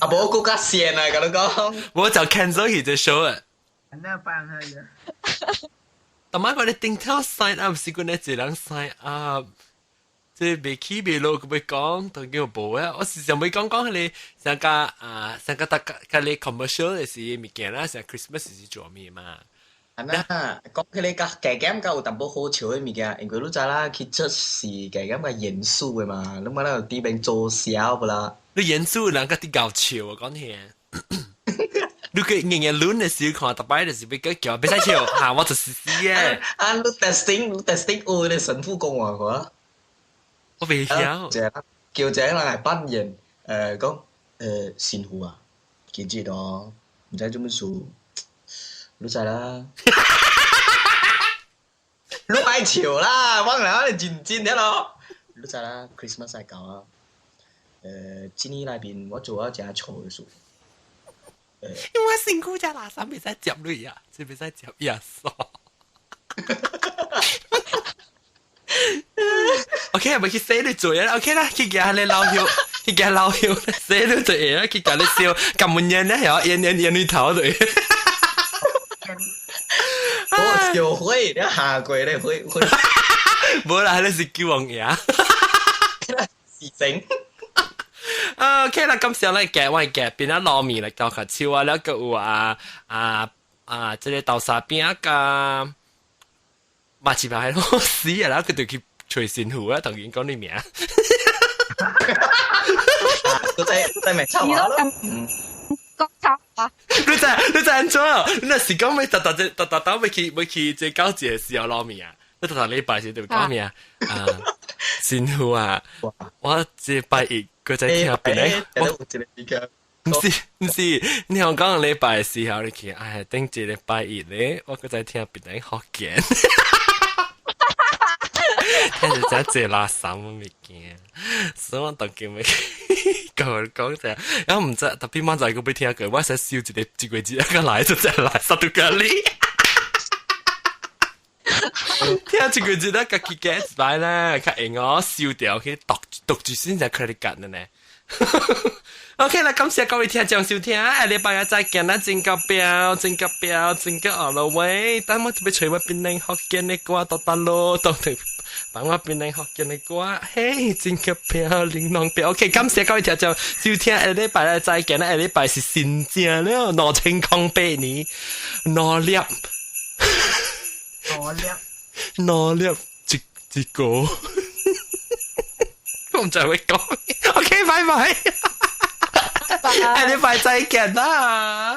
啊，無閣較閒啊，共你講。我就 cancel 彼個 show 啊。那放去啊。逐擺我咧頂頭 sign up 是阮咧一人 sign up。這袂起袂落，閣欲講，當叫無啊！我是想欲講講彼個上個啊，上個逐個佮你 commercial 的是物件啦，像 Christmas 是做咩嘛？啊那講彼個較加減較有淡薄好笑的物件，因為你知啦，去出是加減較嚴肅的嘛，你莫咧佇邊做痟無啦？你嚴肅人較佇搞笑啊，講聽。你去硬硬攆的時看，逐擺就是欲閣叫，袂使笑，哈！我就是死的。啊，你 testing 你 testing 有彼個神父講話看。我袂曉。叫一個人來扮演，講，神父啊，今日哦，毋知做乜事，你知啦。你莫笑啦，我來認真的咯。你知啦，Christmas 來到啊，這年內面我做了誠錯的事。因為身軀這垃圾袂使接你啊，這袂使接耶穌。OK，欲去洗你嘴啊！OK 啦，去夾你老友，去夾老友，洗你嘴啊！去夾你笑，撳門煙咧，係煙煙煙你頭對。我笑會，你下過咧會會。無啦，彼是救王爺。是真。啊，OK 啦，感謝咱夾我夾變啊糯米來鬥較手啊，了閣有啊啊啊，這個豆沙餅佮嘛是排老死啊，然後佢就去揣神父啊，同𪜶講你名。閣再再咪唱話咯。你知按怎？你若是講欲逐逐逐逐逐欲去欲去這交節時候攞物啊？你逐逐禮拜時就講咩啊？啊，辛苦啊！我這拜一閣再聽別咧，我毋是毋是，你講講禮拜時候你去，哎，等一禮拜一咧，我閣再聽別人福建。聽住這濟垃圾物件，所以我當今欲共我講者，然後毋知特別滿載閣欲聽過，我先收一個一個字，一個來就再來 satu kali。聽一個字咧，家己 get 來咧，較會我收掉去讀讀住先才 credit card 呢。OK 啦，感謝各位聽眾收聽，下禮拜日再見啦，Jingle bell，jingle bell，jingle all the way，等我特別揣我檳榔福建的歌，到達咯，到底幫我檳榔福建的歌，嘿，jingle bell，玲瓏表，OK，感謝各位聽眾收聽，下禮拜日再見啦，下禮拜是新正了，2008年，兩粒，兩粒，兩粒一一個，我毋知會講，OK，拜拜。下禮拜再見啦！